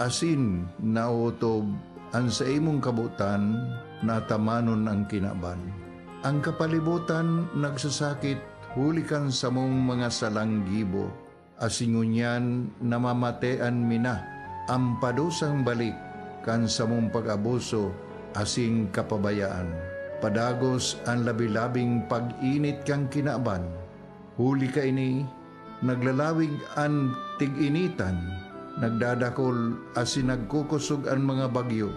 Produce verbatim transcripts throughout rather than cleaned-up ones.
asin naotob an saimong kabotan, na atamanon an kinaban. An kapalibotan nagsasakit huli kan samong mga salang gibo, asin ngunyan namamatean mi na an padusang balik kan samong pag-abuso asin kapabayaan. Padagos an labi-labing pag-init kan kinaban. Huli kaini, naglalawig an tig-initan, nagdadakol asin nagkukosog an mga bagyo,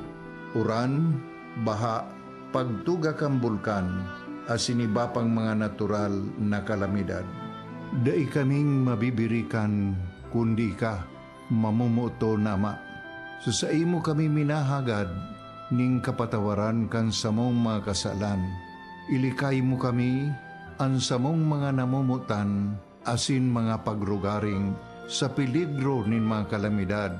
uran, baha, pagtuga kan bulkan, asin iba pang mga natural na kalamidad. Dai kaming mabibirikan, kundi ika, mamomoton, Ama. Sa saimo kami minahagad nin kapatawaran kan samong mga kasalan. Ilikay mo kami, an samong mga namomotan, asin mga pagrugaring sa peligro nin mga kalamidad,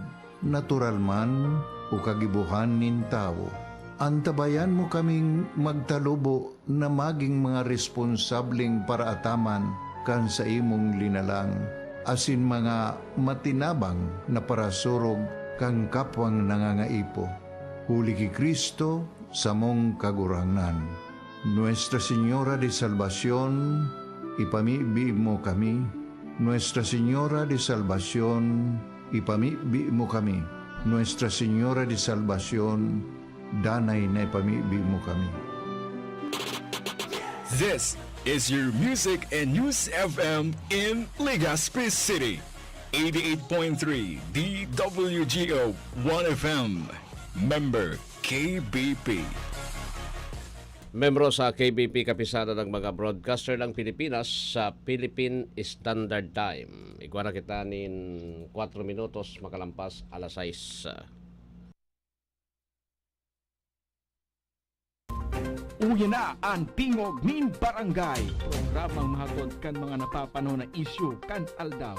natural man o kagibohan nin tawo. Antabayan mo kaming magtalubo na magin mga responsableng paraataman kan saimong linalang, asin mga matinabang na parasurog kan kapwang nangangaipo. Huli ki Cristo, samong Kagurangnan. Nuestra Señora de Salvacion, ipamibi mo kami. Nuestra Señora de Salvacion, ipamibi mo kami. Nuestra Señora de Salvacion, danay na ipamibi mo kami. This is your Music and News F M in Legazpi City. Eighty-eight point three D W G O One F M. Member K B P. Membro sa K B P, Kapisanan ng mga Broadcaster ng Pilipinas, sa Philippine Standard Time. Igwa na kita nin kwatro minutos makalampas alas sais. Uya na an Tingog nin Barangay, programang mahatod kan mga napapanahon na isyu kan aldaw.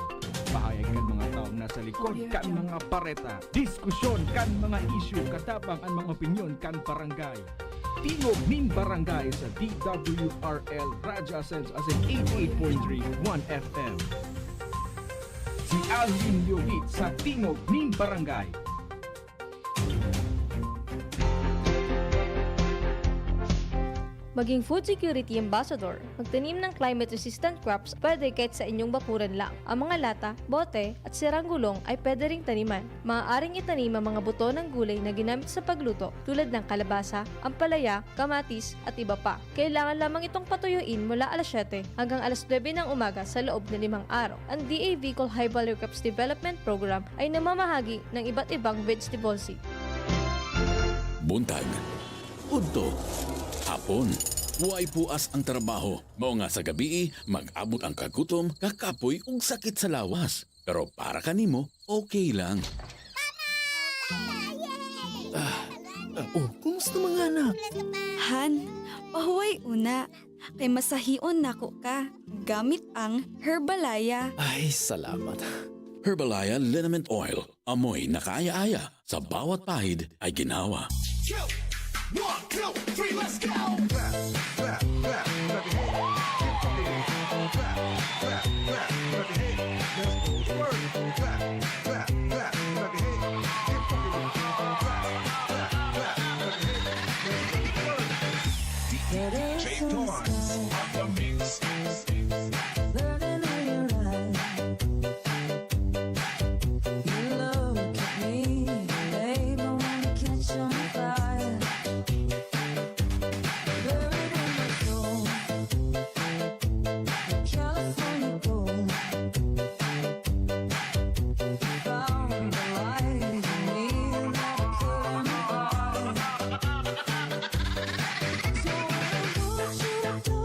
Pahayag kan mga taong nasa likod kan mga bareta. Diskusyon kan mga isyu, katabang an mga opinyon kan barangay. Tingog nin Barangay sa D W R L Radyo Ascenso asin eighty-eight point three One F M. Si Alvin Leovit sa Tingog nin Barangay. Maging food security ambassador. Magtanim ng climate-resistant crops, pwede kahit sa inyong bakuran lang. Ang mga lata, bote, at sirang gulong ay pwede ring taniman. Maaaring itanim ang mga buto ng gulay na ginamit sa pagluto, tulad ng kalabasa, ampalaya, kamatis, at iba pa. Kailangan lamang itong patuyuin mula alas siyete hanggang alas nuebe ng umaga sa loob na limang araw. Ang D A V Col High Value Crops Development Program ay namamahagi ng iba't ibang vegetable seed. Buntag, udto, hapon, buhay puas ang trabaho. Mao nga sa gabii, mag-abot ang kagutom, kakapoy, ug sakit sa lawas. Pero para kanimo, okay lang. Ah, ah, oh, kumusta mga anak? Han, pahuway una. Kay masahion nako ka gamit ang Herbalaya. Ay, salamat. Herbalaya Liniment Oil. Amoy na kaaya-aya. Sa bawat pahid ay ginhawa. One, two, three, let's go! Clap, clap, clap, clap your hands. Keep fucking with it. Clap, clap, clap, clap your hands. Let's go to work. Clap, clap, clap, clap your hands. Keep fucking with it. Clap, clap, clap, clap your hands. Let's go to work. D J Torrance on the mix. Burning in your eyes. You look at me, babe, I wanna catch on fire. Buried in my soul, the California gold. Found the light in me that I couldn't buy. So what you do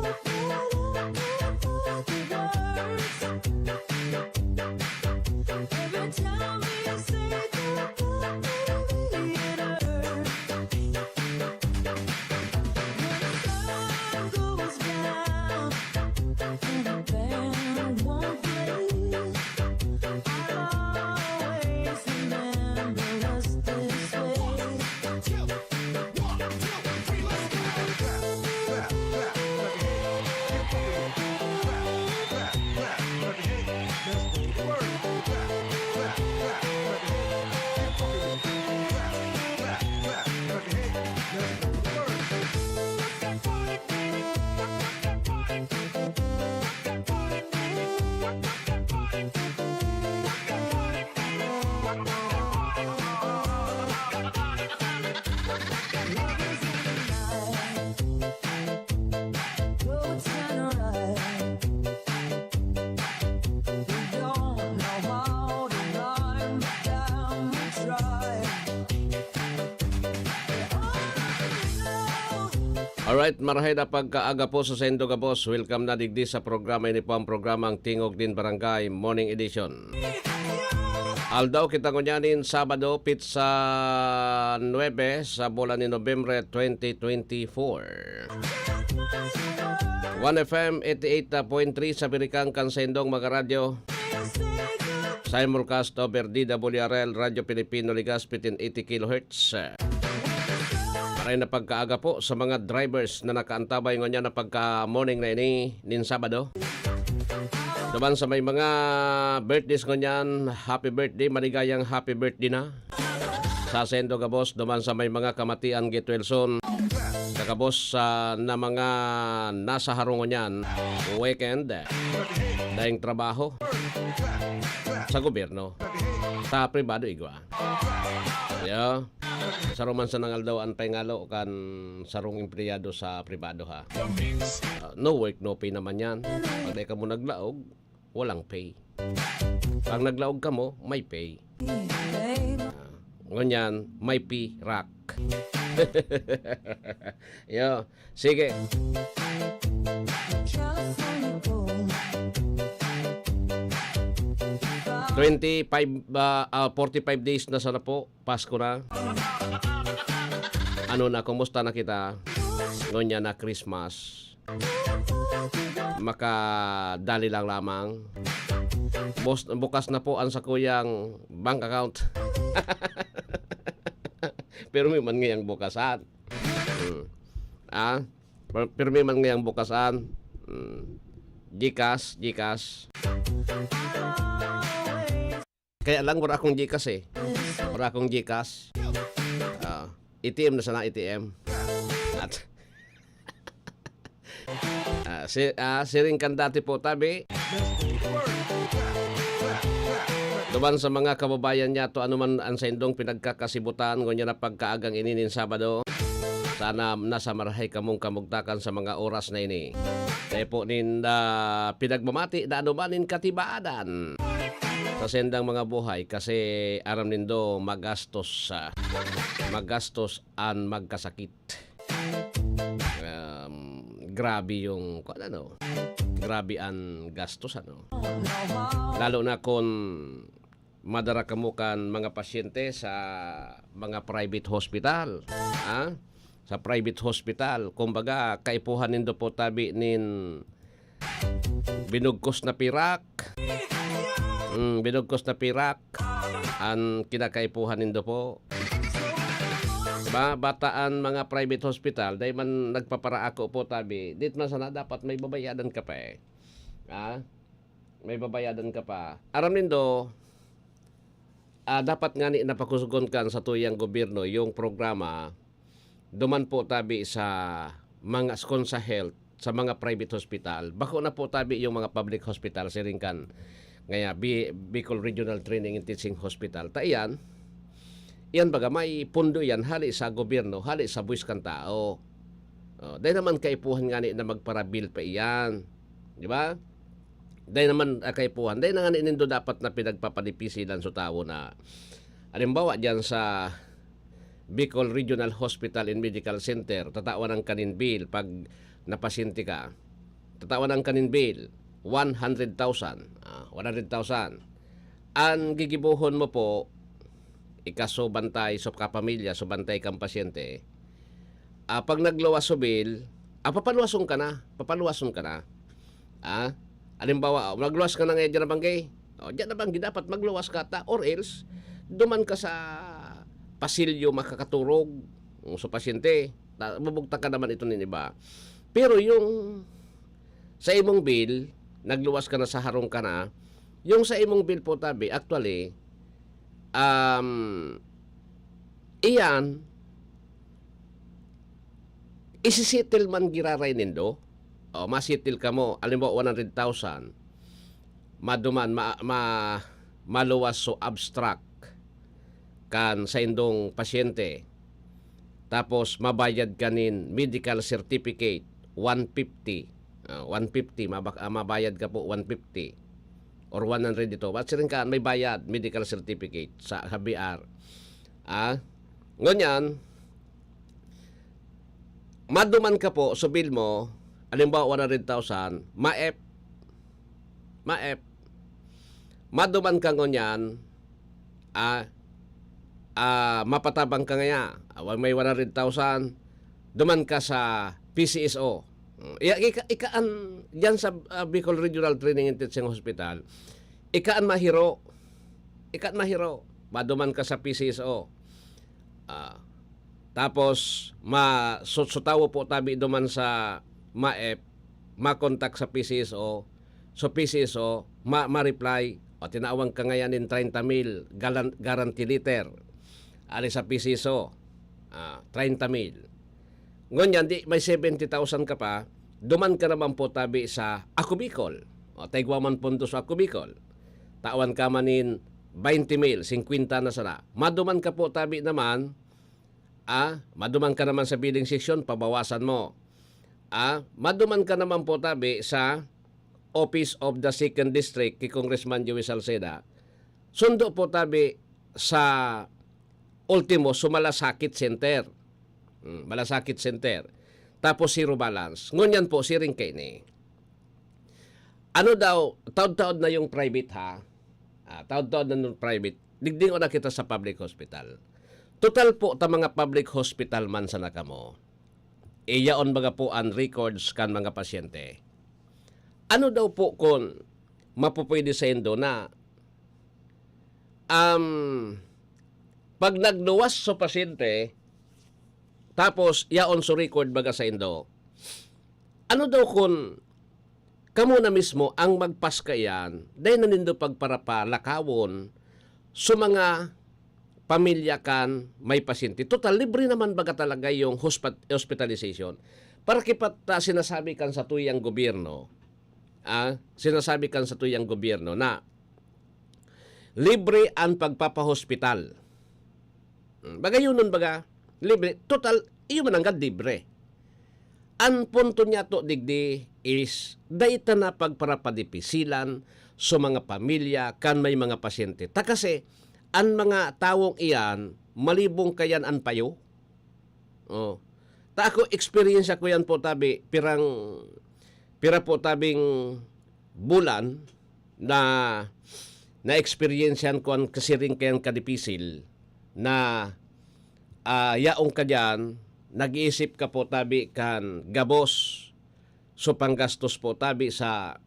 Alright, marahay na pagkaaga po sa saindo gabos. Welcome na digdi sa programa. Ini po ang programang Tingog nin Barangay, Morning Edition. Aldaw kita ngunyan nin Sabado, pitsa nuebe sa bulan ni Nobyembre twenty twenty-four. One F M eighty-eight point three sa Biricang kan saindong mga radyo. Simulcast over D W R L, Radyo Pilipino Legazpi, eighteen eighty kilohertz. Maray na pagkaaga po sa mga drivers na nakaantabay ngunyan na pagka-morning na ini nin Sabado. Duman sa may mga birthdays ngunyan, happy birthday, maligayang happy birthday na. Sa saindo gabos, duman sa may mga kamatian, Gitwelson, kakabos sa na mga nasa harong ngunyan, weekend, daing trabaho sa gobyerno, sa pribado igwa. Yeah. Saro man sa nangaldaw an pahingalo kan sarong empleyado sa pribado, ha. Ah, no work, no pay naman yan. Pag di ka mo naglaog, walang pay. Pag naglaog ka mo, may pay. Ah, ngunyan, may pirak. Yo, sige. Twenty-five, ah, ah, forty-five days na sana po. Pasko na. Ano na, kumusta na kita? Ngunyan na Christmas. Makadali lang lamang. Bus-, bukas na po ang sakuyang bank account. Pero may man ngayang bukasan. Hmm. Ah? Pero, pero may man ngayang bukasan. Hmm. GCash, GCash. Kaya lang, wala akong GCash eh. Wala akong GCash. Ah, A T M na sana, A T M. At, ah, si, ah, siring kan dati po, tabi. Duman sa mga kababayan niya, to ano man ang saindong pinagkakasibutan, ngunyan na pagkaagang ini nin Sabado. Sana nasa marahay kamong kamugtakan sa mga oras na ini. Tayo po nin, ah, pinagmamati na anuman nin katibaadan sa sendang mga buhay, kasi aram nindo, magastos, ah, magastos an magkasakit. Um, grabe yung, kung ano, grabe an gastos, ano. Lalo na kung madara kamo kan mga pasyente sa mga private hospital, ha? Sa private hospital, kumbaga, kaipuhan nindo po tabi nin binugkos na pirak. Mm, binugkos na pirak an kinakaipuhan nindo po. Ba, bataan mga private hospital, dahil man nagpaparaako po tabi, dit man sana dapat may babayadan ka pa eh. Ha? May babayadan ka pa. Aram nindo, ah, dapat ngani napakusugon kan sa tuyang gobyerno yung programa, duman po tabi sa mga skon sa health, sa mga private hospital. Bako na po tabi yung mga public hospital, siring kan ngaya, Bi-, Bicol Regional Training and Teaching Hospital. Ta iyan, iyan baga may pundo yan, hali sa gobyerno, hali sa buwis kan tao. Oh, dahil naman kaipuhan ngani na magparabil pa iyan. Di ba? Dai naman, ah, kaipuhan. Dai na ngani nindo dapat na pinagpapanipisilan sa tawo na, halimbawa, diyan sa Bicol Regional Hospital and Medical Center, tatawan ang kanin bill pag napasyente ka. Tatawan ang kanin bill, one hundred thousand. Ah, one hundred thousand. An gigibohon mo po, ika so bantay, so kapamilya, so bantay kang pasyente. Ah, pag nagluwas so bill, ah, papaluwason ka na, papaluwason ka na. Ah, halimbawa, oh, magluwas ka na ngayon diyan na banggi. Oh, diyan na banggi, dapat magluwas ka ta, or else, duman ka sa pasilyo makakaturog, mm, sa pasyente. Ta-, bubugtak ka naman ito nin iba. Pero yung sa imong bill, nagluwas ka na sa harong ka na, yung sa imong bill po tabi, actually, um, iyan, isisettle man giraray nindo, o masettle ka mo, alimbawa, one hundred thousand, maduman, ma-, ma-, maluwas so abstract kan saindong pasyente, tapos mabayad ka nin medical certificate, one fifty. Ah, one fifty, mabak-, ah, mabayad ka po, one fifty or one hundred ito. Ba't siring ka, may bayad, medical certificate sa, sa B R. Ah, ngunyan, maduman ka po, subil mo, halimbawa, one hundred thousand, maep, maep, maduman ka ngunyan, ah, ah, mapatabang ka ngaya, ah, may one hundred thousand, duman ka sa P C S O. Mm, iya-, ika-, ikaan, diyan sa, ah, Bicol Regional Training and Teaching Hospital, ikaan mahiro, ikaan mahiro, maduman ka sa P C S O. Ah, tapos, ma-, su-, sutawo po tabi duman sa maep, makontak sa P C S O. So, P C S O, ma-, ma-reply, o, tinawan ka ngayan nin treinta mil galan-, guarantee letter. Ari sa P C S O, ah, treinta mil. Ngunyan, di, may seventy thousand ka pa, duman ka naman po tabi sa Ako Bicol. O, taigwa man pondo sa Ako Bicol. Tawan ka man nin twenty mil, singkwenta na sana. Maduman ka po tabi naman, ah, maduman ka naman sa billing section, pabawasan mo. Ah, maduman ka naman po tabi sa Office of the Second District ki Congressman Joey Salceda. Sundo po tabi sa Ultimo, sa Malasakit Center. Hmm, Malasakit Center. Tapos zero balance. Ngunyan po, siring kaini. Ano daw, taod-taod na yung private, ha? Ah, taod-taod na yung private. Digdingon na kita sa public hospital. Total po, ta mga public hospital man sana kamo, iyaon baga po an records kan mga pasyente. Ano daw po kun mapupwede saindo na, um, pag nagluwas so pasyente, tapos yaon so record baga saindo, ano daw kun kamo na mismo ang magpas kaiyan, dai na nindo pagparapalakawon sa mga pamilya kan may pasyente? Total, libre naman baga talaga yung hospat-, hospitalization. Para kipat, ah, sinasabi kan satuyang gobyerno, ah, sinasabi kan satuyang gobyerno na libre ang pagpapahospital. Hmm, baga yun nun, baga, libre. Total, iyo man nanggad libre. Ang punto niya to, digdi, is dai ta na pagparapadipisilan sa mga pamilya kan may mga pasyente. Ta kasi, ang mga tawong iyan, malibong kayan an payo. Oh. Ta ako, eksperyensya ko yan po, tabi, pirang, pira po tabing bulan na naeksperyensyahan ko an kasiring kayan kadipisil na, ah, yaon ka diyan, nag-iisip ka po tabi kan gabos. So, panggastos po tabi sa,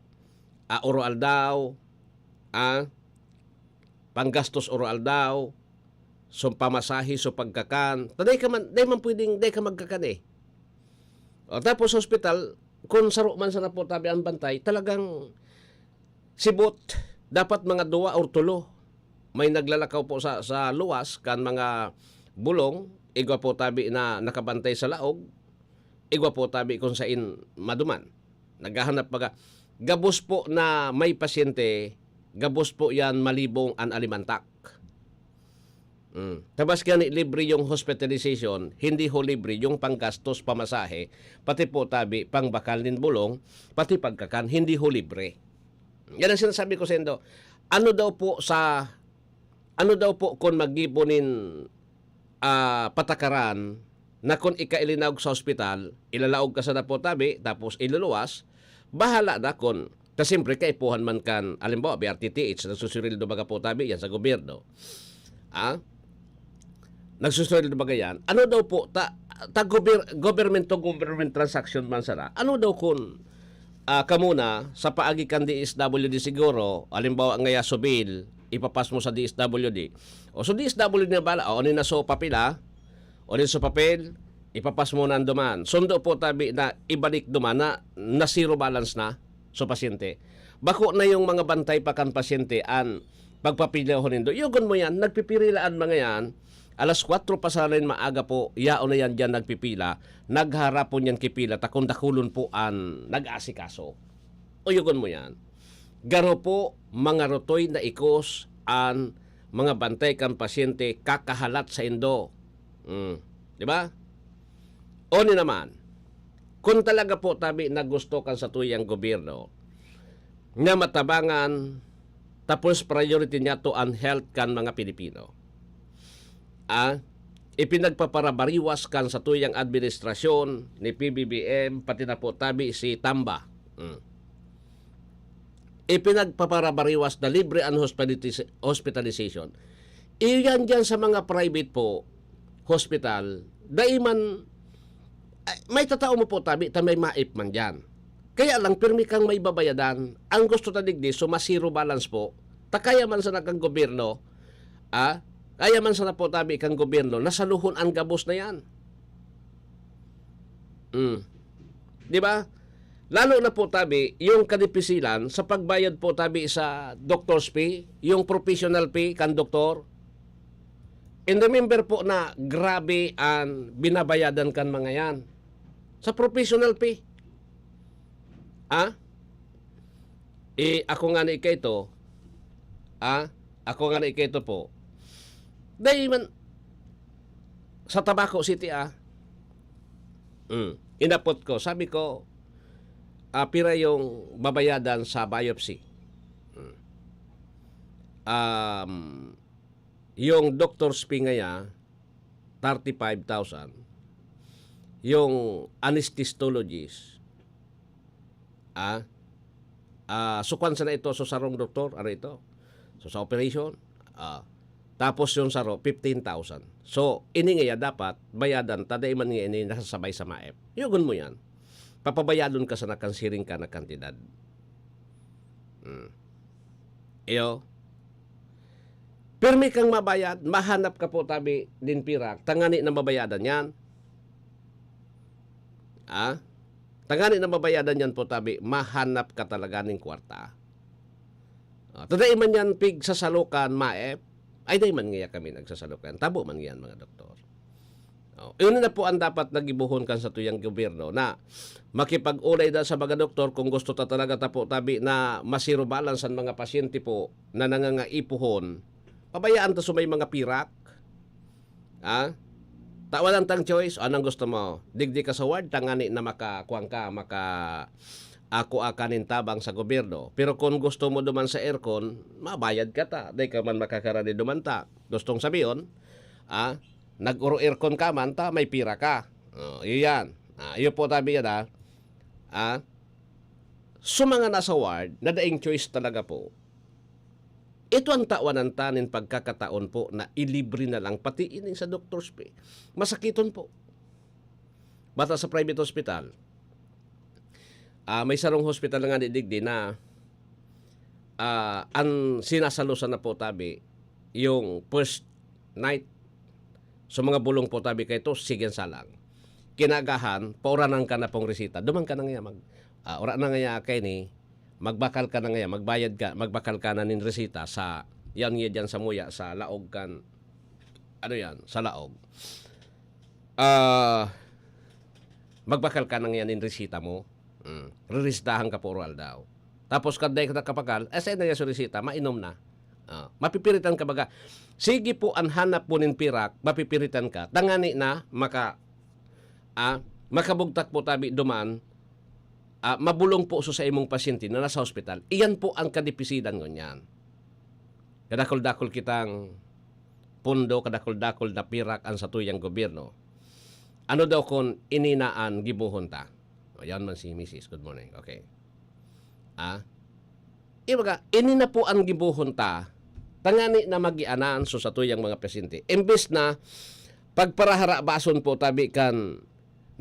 ah, oro-aldaw, ah, panggastos oro-aldaw, so pamasahe, so pagkakan. Ta dai ka man, dai man pwedeng dai ka magkakan eh. O, tapos sa ospital, kung saro man sana po tabi ang bantay, talagang sibot, dapat mga duwa or tulo. May naglalakaw po sa, sa luwas, kan mga bulong, igwa po tabi na nakabantay sa laog, igwa po tabi kung sain maduman. Naghahanap baga, gabos po na may pasyente, gabos po yan malibong an alimantak. Mm. Ta maski libre yung hospitalization, hindi ho libre yung panggastos, pamasahe, pati po tabi, pangbakal nin bulong, pati pagkakan, hindi ho libre. Yan ang sinasabi ko saindo. Ano daw po sa, ano daw po kung maggibo nin, ah, patakaran na kung ika ilinaog sa ospital, ilalaog ka sana po tabi, tapos iluluwas, bahala na kung, ta siyempre, kaipuhan man kan, halimbawa, B R T T H, nagsusurildo baga po tabi yan sa gobyerno. Ah? Nagsusurildo baga yan? Ano daw po, ta, ta gober-, government to government transaction man sana? Ano daw kung, ah, kamo na, sa paagi kan D S W D siguro, halimbawa, ngaya subil, ipapas mo sa D S W D. O, so D S W D na bala, o, ano na so papel, ha? O, ano so papel, ipapas mo na duman. Sundo po tabi na ibalik duman na, na zero balance na so pasyente. Bako na yung mga bantay pa kan pasyente an pagpapilahon nindo. Yugon mo yan, nagpipirila an mga yan. Alas kwatro pa sana nin maaga po, yaon na yan diyan nagpipila. Nagharapon yan kipila, takon dakulon po an nag-asikaso. Uyugon mo yan. Garo po, mga rutoy na ikos an mga bantay kan pasyente kakahalat saindo. Mm. Di ba? O ni naman, kung talaga po tabi na gusto kan satuyang gobyerno na matabangan, tapos priority niya to an health kan mga Pilipino. Ah, ipinagpaparabariwas kan satuyang administrasyon ni P B B M, pati na po tabi si Tamba. Mm. Ipinagpaparabariwas na libre an hospitaliti-, hospitalization. Iyan diyan sa mga private po, hospital, dai man, ay, may tatao mo po tabi, ta may maip man diyan. Kaya lang, pirmi kang may babayadan. Ang gusto ta digdi, so ma-zero balance po. Ta kaya man sana kang gobyerno, ah, kaya man sana po tabi kang gobyerno, nasaluhon ang gabos na yan. Mm. Di ba? Lalo na po tabi, yung kadipisilan sa pagbayad po tabi sa doctor's fee, yung professional fee kan doktor. And remember po na grabe ang binabayadan kan mga yan. Sa professional fee. Ah? Eh, ako nga ni ikaito, ah? Ako nga ni ikaito po. Dahil man, sa Tabaco City, ah, mm, inapot ko. Sabi ko, ah, "Pira yung babayadan sa biopsy?" Mm. Um, yung doctor's fee ngaya, thirty-five thousand. Yung anesthetologist, ah, ah, sukwan sana ito sa sarong doktor, ano ito? So, sa operation, ah, tapos yung saro, fifteen thousand. So, ini ngaya dapat bayadan ta, dai man ngaya ini nasasabay sa maip. Yugon mo yan. Papabayadon ka sana kan siring ka na kantidad. Mm. Iyo. Pirmi kang mabayad, mahanap ka po tabi din pirak, tangani na mabayadan yan. Ah? Tangani na mabayadan yan po tabi, mahanap ka talaga ning kwarta. Ah, ta dai man yan pig sasalukan, maep. Ay, dai man ngaya kami nagsasalukan. Tabo man yan, mga doktor. Oh, yun na po ang dapat nagibuhon kan satuyang gobyerno na makipag-ulay da sa mga doktor kung gusto ta talaga ta po tabi na ma-zero balance ang mga pasyente po na nangangaipuhon. Pabayaan ta sa may mga pirak. Ha? Tawan tang choice. Anong gusto mo? Digdi ka sa ward, tangani na maka, kuwan ka, maka, ako akanin tabang sa gobyerno. Pero kung gusto mo duman sa aircon, mabayad ka ta. Di ka man makakarani duman ta. Gustong sabiyon, ah, nag-uro-aircon ka man ta, may pira ka. Oh, iyo yan. Ah, iyo po tabi yan, ah. Ah, so mga nasa ward, na daing choice talaga po. Ito ang tawanan ta nin pagkakataon po na ilibre na lang pati ining sa doctor's fee. Masakiton po. Bata sa private hospital, ah, may sarong hospital nga di digdi na, ah, ang sinasalo sana po tabi, yung first night. So, mga bulong po tabi kay to, sige sa lang. Kinagahan, pauranan ka na pong resita. Duman ka na ngaya mag, ah, ura na ngaya kay ni, magbakal ka na ngaya, magbayad ka, magbakal ka na nin resita sa, yan nga dyan sa muya, sa laog kan, ano yan, sa laog. Ah, magbakal ka na ngaya nin resita mo. Mm. Ririsitahan ka po oral daw. Tapos, kad dai ka nakapakal, eh, sa'yo na yan sa resita, mainom na. Ah, mapipiritan ka baga. Sige po, ang hanap mo nin pirak, mapipiritan ka. Tangani na, maka, ah, makabugtak po tabi duman, ah, mabulong po so sa imong pasyente na nasa hospital. Iyan po ang kadipisilan ngunyan. Kadakul-dakul kitang pondo, kadakul-dakul na pirak ang satuyang gobyerno. Ano daw kun ini na an gibohon ta? O, yan man si misis. Good morning. Okay. Ah? Ibaga, ini na po ang gibohon ta, tangani na magianan so satuyang mga pasyente. Imbes na pagparaharabason po tabi kan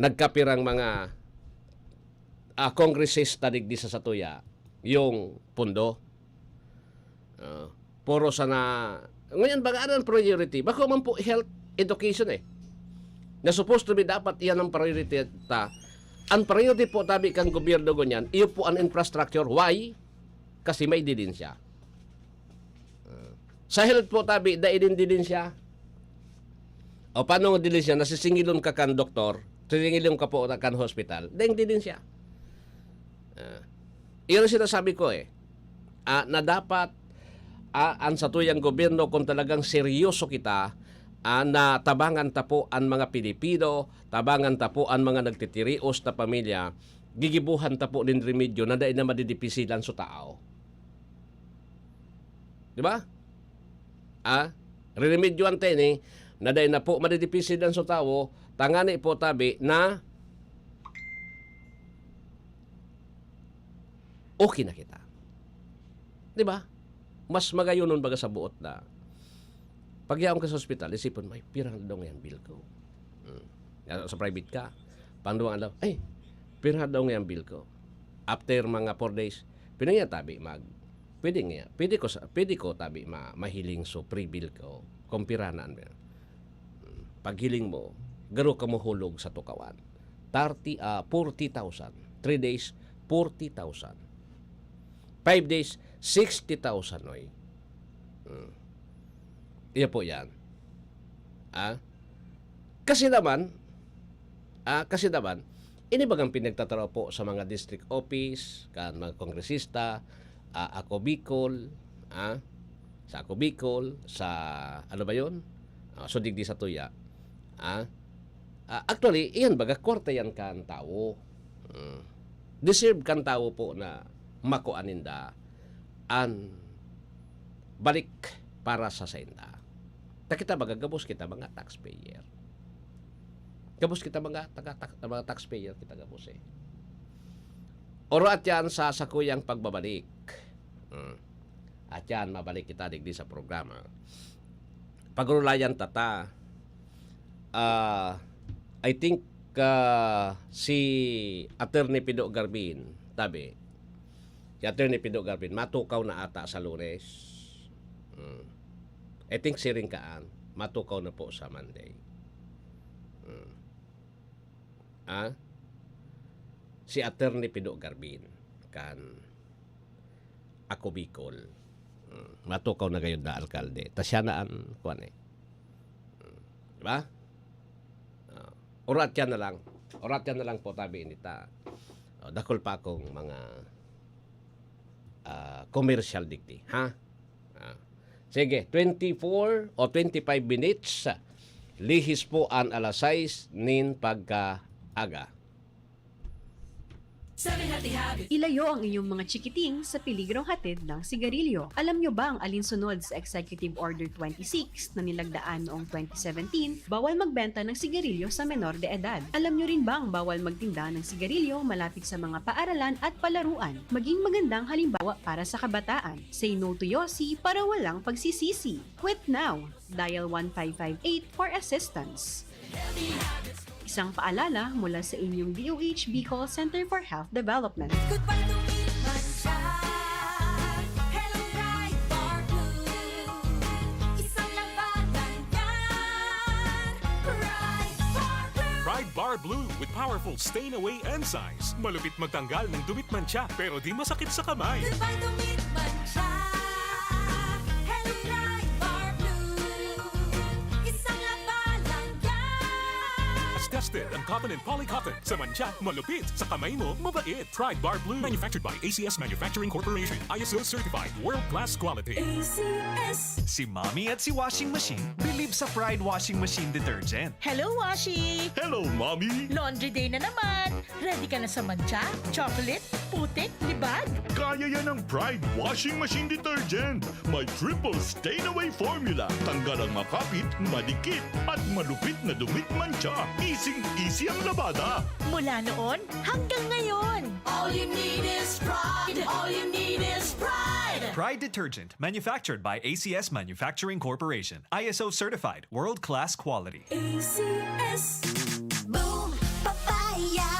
nagkapirang mga, ah, kongresista digdi sa satuya, yung pondo. Ah, puro sana, ngayon, baga, ano ang priority? Bako man po health education eh. Na supposed to be dapat iyan ang priority ta. Ang priority po tabi kang gobyerno ngunyan, iyo po ang infrastructure. Why? Kasi may dilin siya. Ah, sa health po tabi, dai din dilin siya. O paano nga dilin siya? Nasisingilon ka kan doktor, sisingilon ka po kan hospital, daing dilin siya. Ah, iyon ang sinasabi ko eh. Ah, na dapat, ah, ang satuyang gobyerno, kung talagang seryoso kita, ah, na tabangan ta po ang mga Pilipino, tabangan ta po ang mga nagtitirios na pamilya, gigibuhan ta po nin remedyo na dai na madidipisilan sa tao. Di ba? Ah, reremedyoan ta ini, na dai na po madidepensa sa tawo, tangani po tabi na okay na kita. Di ba? Mas magayonon baga sa buot na pagyaon ka sa ospital, isipon mo, "Ay, pira na daw ngayang bill ko?" Hmm. Yan, sa private ka, pang duwang adlaw, "Ay, pira na daw ngayang bill ko?" After mga four days, pwede nga tabi mag, pwede nga, pwede ko, sa, pwede ko tabi ma, mahiling so free bill ko, kung pira na an bill. Hmm. Paghiling mo, garo ka mahulog sa tukawan. Thirty, ah, forty thousand. Three days, forty thousand. Five days, sixty thousand, oy. Hmm. Iya po yan. Ah? Kasi naman, ah, kasi naman, ini bagang pinagtataraw po sa mga district office, kan mga kongresista, ah, Ako Bicol, ah, sa Ako Bicol, sa, ano ba yun? Ah, so, digdi sa tuya. Ah? Ah, actually, iyan baga, kwarta yan kan tawo. Hmm. Deserve kan tawo po na makua ninda an balik para sa sainda. Ta kita baga, gabos kita mga taxpayer. Gabos kita mga taga, tak-, mga taxpayer kita gabos eh. Oro at yan sa sakuyang pagbabalik. Hmm. At yan, mabalik kita digdi sa programa. Pagurulayan tata. Ah, I think, ah, si Attorney Pido Garbin, tabi, si Attorney Pido Garbin, matukaw na ata sa Lunes. Hmm. I think si Ringkaan, matukaw na po sa Monday. Hmm. Ah? Si Attorney Pido Garbin, kan Ako Bicol. Hmm. Matukaw na gayod na alkalde. Ta siya na an, kuwan eh. Hmm. Di ba? Ah, urat yan na lang. Urat yan na lang po, tabi nita. Oh, dakul pa akong mga, ah, commercial digdi, ha? Ah. Sige, twenty-four o twenty-five minutes. Lihis po an alas sais nin pagkaaga. Seven Healthy Habits. Ilayo ang inyong mga chikiting sa peligrong hatid ng sigarilyo. Alam nyo bang alinsunod sa Executive Order twenty-six na nilagdaan noong twenty seventeen, bawal magbenta ng sigarilyo sa menor de edad? Alam nyo rin bang bawal magtinda ng sigarilyo malapit sa mga paaralan at palaruan? Maging magandang halimbawa para sa kabataan. Say no to Yossi para walang pagsisisi. Quit now! Dial one five five eight for assistance. Isang paalala mula sa inyong D O H Bicol Center for Health Development. Goodbye to meat mancha. Hello, Pride Bar Blue. Isang labanan yan. Pride Bar Blue. Pride Bar Blue with powerful stain away enzymes. Malupit magtanggal ng dumi at mantsa, pero di masakit sa kamay. Goodbye to meat mancha. Hello, Pride Bar Blue. Isang labanan yan. Mas tested ang cotton and poly cotton. Sa mantsa, malupit. Sa kamay mo, mabait. Pride Bar Blue. Manufactured by A C S Manufacturing Corporation. I S O certified. World class quality. A C S. Si Mommy at si Washing Machine believe sa Pride Washing Machine Detergent. Hello, Washi! Hello, Mommy! Laundry day na naman! Ready ka na sa mantsa, chocolate, putik, libag? Kaya yan ng Pride Washing Machine Detergent. May triple stain away formula. Tanggal ang makapit, madikit, at malupit na dumi at mantsa. Easing-easy ang labada. Mula noon hanggang ngayon. All you need is Pride. All you need is Pride. Pride Detergent, manufactured by A C S Manufacturing Corporation. I S O certified, world-class quality. A C S. Boom Papaya,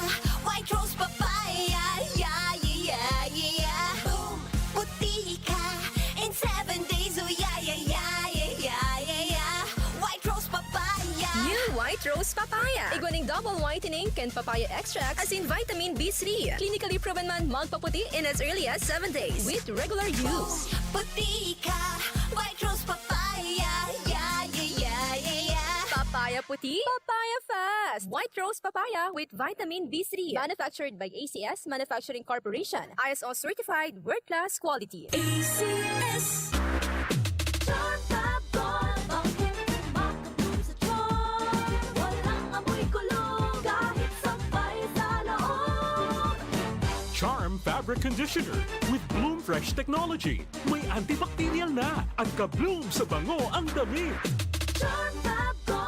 White Rose Papaya, yeah, yeah, yeah, yeah. Boom Puti ka in seven days, oh yeah, yeah, yeah, yeah, yeah, yeah, yeah. White Rose Papaya. New White Rose Papaya. Igwa ning double whitening kan papaya extract, asin vitamin B three. Clinically proven man magpaputi in as early as seven days with regular use. Puti ka, White Rose Papaya, yeah, yeah, yeah, yeah, yeah. Papaya puti, papaya fast. White Rose Papaya with vitamin B three. Manufactured by A C S Manufacturing Corporation. I S O certified, world-class quality. A C S. Charm Fab Gold, bangkeng kumakabloom sa charm. Walang amoy kulog, kahit sampay sa loob. Charm Fabric Conditioner with Bloom Fresh Technology. May antibacterial na at ka-bloom sa bango ang damit. Charm Fab Gold.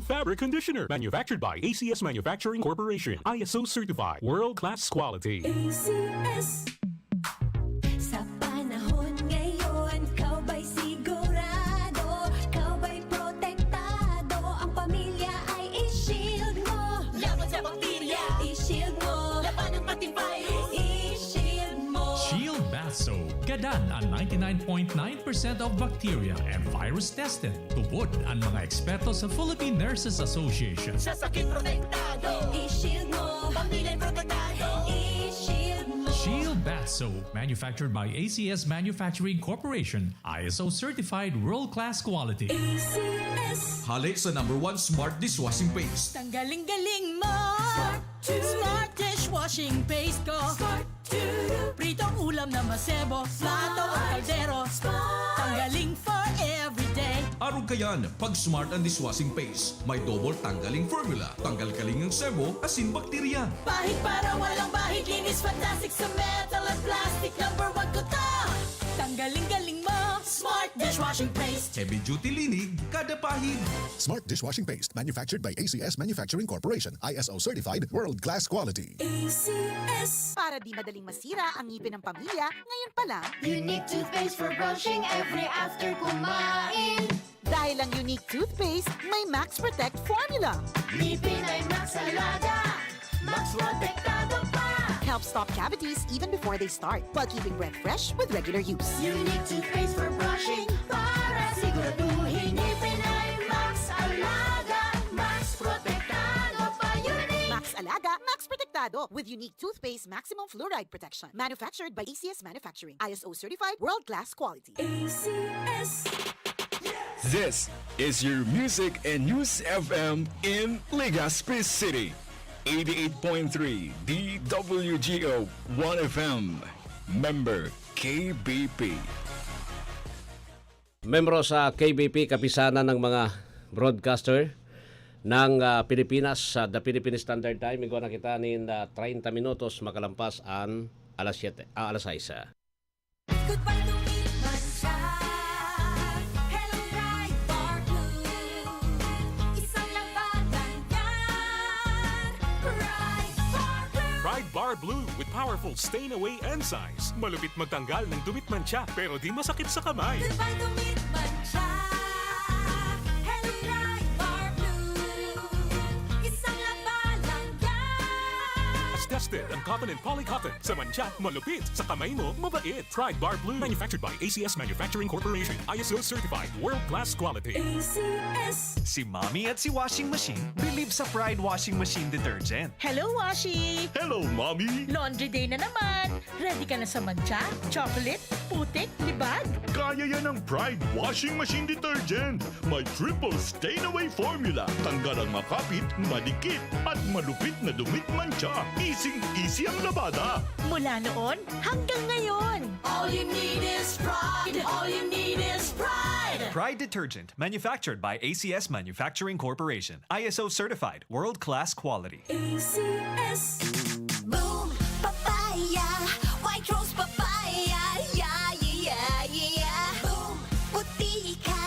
Fabric Conditioner. Manufactured by A C S Manufacturing Corporation. I S O certified. World class quality. A C S. Sa panahon ngayon, ikaw ba'y sigurado? Ikaw ba'y protektado? Ang pamilya ay i-shield mo. Laban sa bakterya, i-shield mo. Laban ng pati virus, i-shield mo. Shield Bath Soap. Gadan ang ninety-nine point nine percent of bacteria and virus tested. Tubod ang mga eksperto sa Philippine Nurses Association. Sa sakit protektado, i-shield mo. Pamilya protektado, i-shield mo. Shield Bath Soap, manufactured by A C S Manufacturing Corporation, I S O certified world-class quality. A C S. Hale sa number one smart dishwashing paste. Tanggaling-galing mo! Smart dishwashing paste ko. Pritong ulam na masebo, plato o kaldero. Tanggaling for everyday. Arog kayan, pag Smart ang dishwashing paste. May double tanggaling formula. Tanggal kaling ang sebo, asin bakterya. Pahid para walang bahid, linis fantastic sa metal at plastic. Number one ko to. Tanggaling-galing mo, Smart dishwashing paste. Heavy duty linig, kada pahid. Smart dishwashing paste, manufactured by A C S Manufacturing Corporation, I S O certified, world class quality. A C S. Para di madaling masira ang ngipin ng pamilya, ngayon pa lang. Unique toothpaste for brushing every after kumain. Dahil ang Unique Toothpaste may Max Protect Formula. Ngipin ay Max Alaga, Max Protektado pa. Help stop cavities even before they start, while keeping breath fresh with regular use. Unique toothpaste for brushing para siguraduhin ngipin ay Max Alaga, Max Protektado pa. Unique. Max Alaga, Max Protektado with Unique Toothpaste Maximum Fluoride Protection. Manufactured by A C S Manufacturing. I S O certified, world-class quality. A C S. This is your Music and News F M in Legazpi City. Eighty-eight point three D W G O One F M. Member K B P. Membro sa K B P, Kapisanan ng mga Broadcaster ng, ah, Pilipinas, sa The Philippine Standard Time. Igwa na kita nin, ah, treinta minutos makalampas an alas siyete, ah, alas sais. Goodbye to meat mancha. Hello, Pride Bar Blue. Isang laba lang yan. Pride Bar Blue. Pride Bar Blue with powerful stain away enzymes. Malupit magtanggal ng dumi at mancha, pero di masakit sa kamay. Goodbye to meat mancha. Hello, Pride Bar Blue. Isang laba lang yan. Tested ang cotton and polycotton. Sa mancha, malupit. Sa kamay mo, mabait. Pride Bar Blue. Manufactured by A C S Manufacturing Corporation. I S O certified. World class quality. A C S. Si Mommy at si Washing Machine believe sa Pride Washing Machine Detergent. Hello, Washi! Hello, Mommy! Laundry day na naman! Ready ka na sa mancha, chocolate, putik, libag? Kaya yan ng Pride Washing Machine Detergent. May triple stain away formula. Tanggal ang makapit, madikit, at malupit na dumi at mancha. Easy-easy ang labada. Mula noon hanggang ngayon. All you need is Pride. All you need is Pride. Pride Detergent, manufactured by A C S Manufacturing Corporation. I S O certified, world-class quality. A C S. Boom Papaya, White Rose Papaya, yeah, yeah, yeah, yeah. Boom, puti ka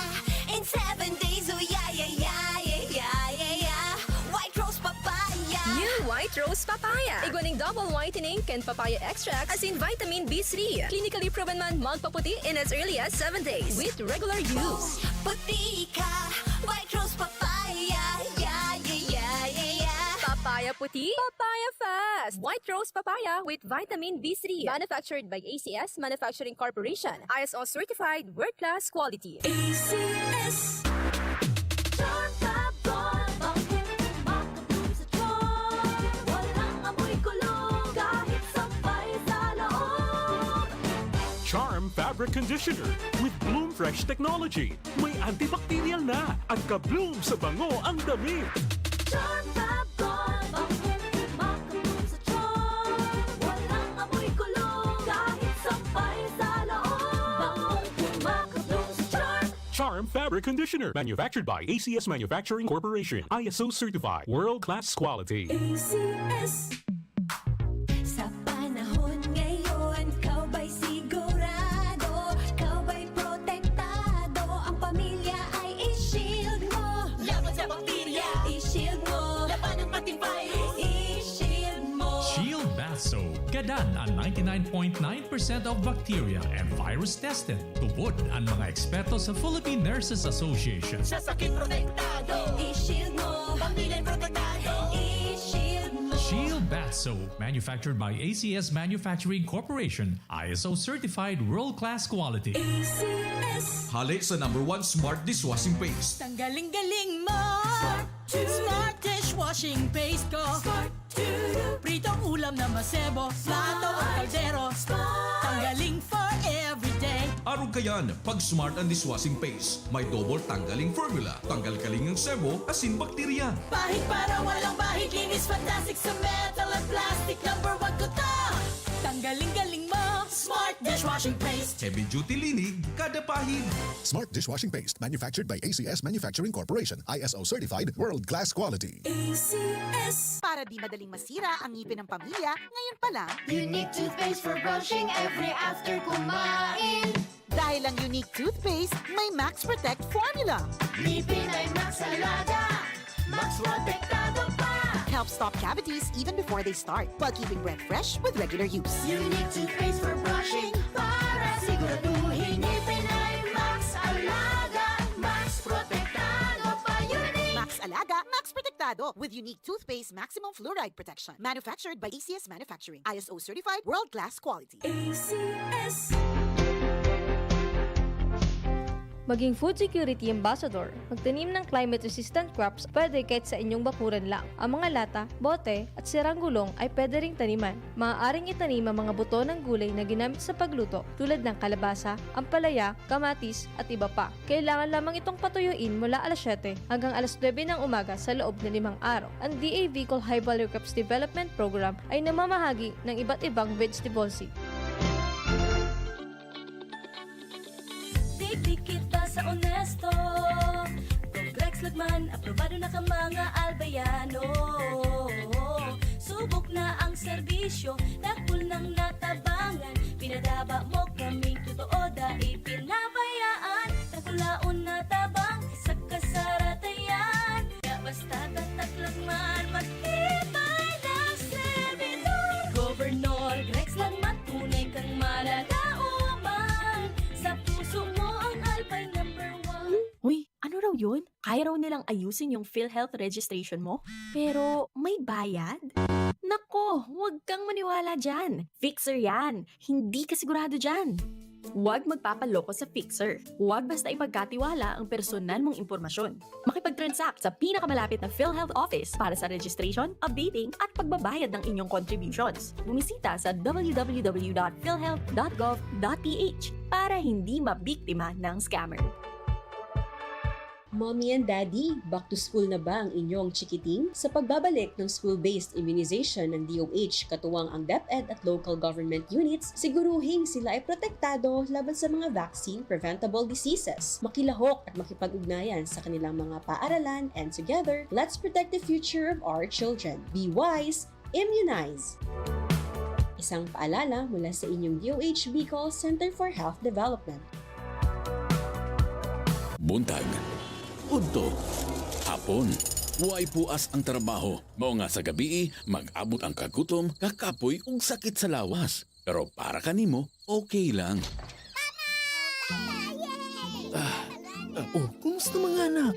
in seven days, oh yeah, yeah, yeah, yeah, yeah, yeah, yeah. White Rose Papaya. New White Rose Papaya. Igwa ning double whitening kan papaya extract asin vitamin B three. Clinically proven man magpaputi in as early as seven days with regular use. Boom, puti ka, White Rose Papaya, yeah, yeah, yeah, yeah, yeah. Papaya puti, papaya fast. White Rose Papaya with vitamin B three. Manufactured by A C S Manufacturing Corporation. I S O certified, world-class quality. A C S. Charm Fab Gold, bangkong kumakabloom sa charm. Walang amoy kulog, kahit sampay sa loob. Charm Fabric Conditioner with Bloom Fresh Technology. May antibacterial na at ka-bloom sa bango ang damit. Charm Fab Gold, bangkong kumakabloom sa charm. Walang amoy kulog, kahit sampay sa loob. Bangkong kumakabloom sa charm. Charm Fabric Conditioner, manufactured by A C S Manufacturing Corporation. I S O certified, world-class quality. A C S. Sa panahon ngayon, ikaw ba'y sigurado? Ikaw ba'y protektado? Ang pamilya ay i-shield mo. Laban sa bakterya, Edan ang ninety-nine point nine percent of bacteria and virus tested. Tubod ang mga eksperto sa Philippine Nurses Association. Sa sakit protektado. I-Shield mo. Pamilya protektado. I-Shield mo. Shield Bath Soap, manufactured by A C S Manufacturing Corporation, I S O certified world-class quality. A C S. Hale sa number one smart dishwashing paste. Tanggaling-galing mo. Smart Dishwashing paste ko. Pritong ulam na masebo, plato o kaldero. Tanggaling for everyday. Arog kayan, pag Smart ang dishwashing paste. May double tanggaling formula. Tanggal kaling ang sebo, asin bakterya. Pahid para walang bahid, linis fantastic sa metal at plastic. Number one ko to. Tanggaling-galing mo. Smart Dishwashing Paste. Heavy duty linig, kada pahid. Smart Dishwashing Paste, manufactured by A C S Manufacturing Corporation, I S O certified, world-class quality. A C S. Para di madaling masira ang ngipin ng pamilya, ngayon pa lang. Unique toothpaste for brushing every after kumain. Dahil ang Unique Toothpaste may Max Protect Formula. Ngipin ay Max Alaga, Max Protektado pa. Helps stop cavities even before they start, while keeping breath fresh with regular use. Unique Toothpaste for brushing, para siguraduhin ngipin ay Max Alaga, Max Protektado pa. Unique. Max Alaga, Max Protektado, with Unique Toothpaste Maximum Fluoride Protection. Manufactured by A C S Manufacturing. I S O certified, world-class quality. A C S. Maging food security ambassador. Magtanim ng climate-resistant crops, pwede kahit sa inyong bakuran lang. Ang mga lata, bote, at sirang gulong ay pwede ring taniman. Maaaring itanim ang mga buto ng gulay na ginamit sa pagluto, tulad ng kalabasa, ampalaya, kamatis, at iba pa. Kailangan lamang itong patuyuin mula alas siyete hanggang alas nuebe ng umaga sa loob ng limang araw. Ang D A V Colhai Valor Crops Development Program ay namamahagi ng iba't ibang vegetable seed. Digdi kita sa onesto. Kung Grex Lagman, aprobado na ka mga albayano. Subok na ang serbisyo, dakul nang natabangan. Pinadaba mo kaming totoo, dai pinabayaan. Dakulaon na tabang sa kasaratayan. Kaya basta tatak lang man, matibay na servidor. Governor Grex Lagman, tunay kang malalaoman. Sa puso mo ang Albay number one. Uy, ano raw yun? Kaya raw nilang ayusin yung PhilHealth registration mo? Pero may bayad? Nako, huwag kang maniwala dyan. Fixer yan. Hindi ka sigurado dyan. Huwag magpapaloko sa Fixer. Huwag basta ipagkatiwala ang personal mong impormasyon. Makipag-transact sa pinakamalapit na PhilHealth office para sa registration, updating, at pagbabayad ng inyong contributions. Bumisita sa w w w dot philhealth dot gov dot p h para hindi mabiktima ng scammer. Mommy and Daddy, back to school na ba ang inyong chikiting? Sa pagbabalik ng school-based immunization ng D O H, katuwang ang DepEd at local government units, siguruhing sila ay protektado laban sa mga vaccine-preventable diseases. Makilahok at makipag-ugnayan sa kanilang mga paaralan, and together, let's protect the future of our children. Be wise, immunize! Isang paalala mula sa inyong D O H Bicol Center for Health Development. Buntag, udto, hapon, way puas ang trabaho. Mao nga sa gabii, mag-abot ang kagutom, kakapoy ug sakit sa lawas. Pero para kanimo, okay lang. Ah, ah, oh, kumusta mga anak?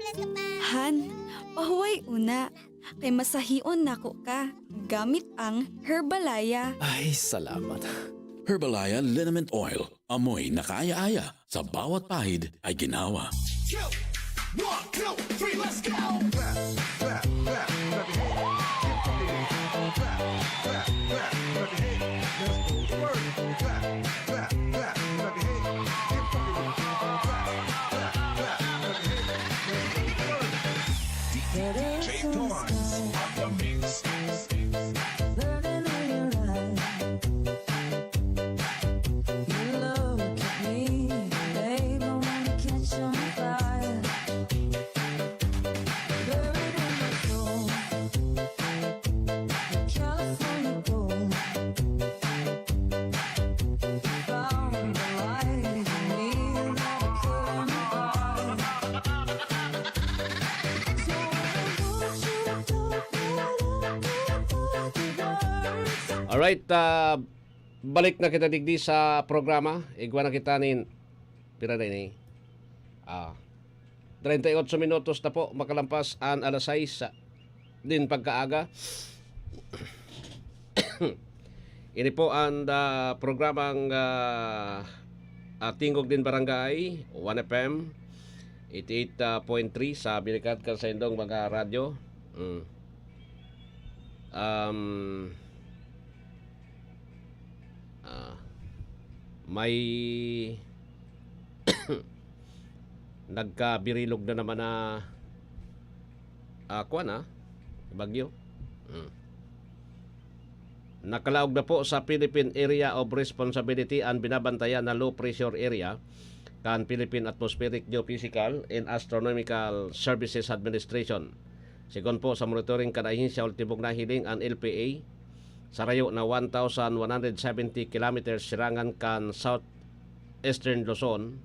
Han, pahuway una. Kay masahion nako ka gamit ang Herbalaya. Ay, salamat. Herbalaya Liniment Oil. Amoy na kaaya-aya. Sa bawat pahid ay ginawa. Two, one, two, three, let's go! Clap, clap, clap, clap your hands. Keep fucking with it. Clap, clap, clap, clap your hands. Let's go. Work. Clap, clap, clap, clap your hands. Keep fucking with it. Clap, clap, clap, clap your hands. Let's go. Work. D J Torrance on the mix. Burning in your eyes. You look at me, babe, I wanna catch on fire. Buried in my soul, the California gold. Found the light in me that I couldn't buy. So I want you to open up the words. Alright, uh, Balik na kita digdi sa programa. Igwa na kita nin, pira na ini? Ah, treinta y ocho minutos na po makalampas an alas sais din pagkaaga. Ini po ang, ah, programang, ah, ah, Tingog nin Barangay, One F M, eighty-eight point three sa binikat kan saindong mga radyo. Mm. Um, ah, may nagkabirilog na naman na, ah, kwan, ah, bagyo. Mm. Nakalaog na po sa Philippine Area of Responsibility an binabantayan na low pressure area kan Philippine Atmospheric Geophysical and Astronomical Services Administration. Sigon po sa monitoring kan ahensya, ultimong nahiling an L P A, sarayo na one thousand one hundred seventy kilometers sirangan kan southeastern Luzon,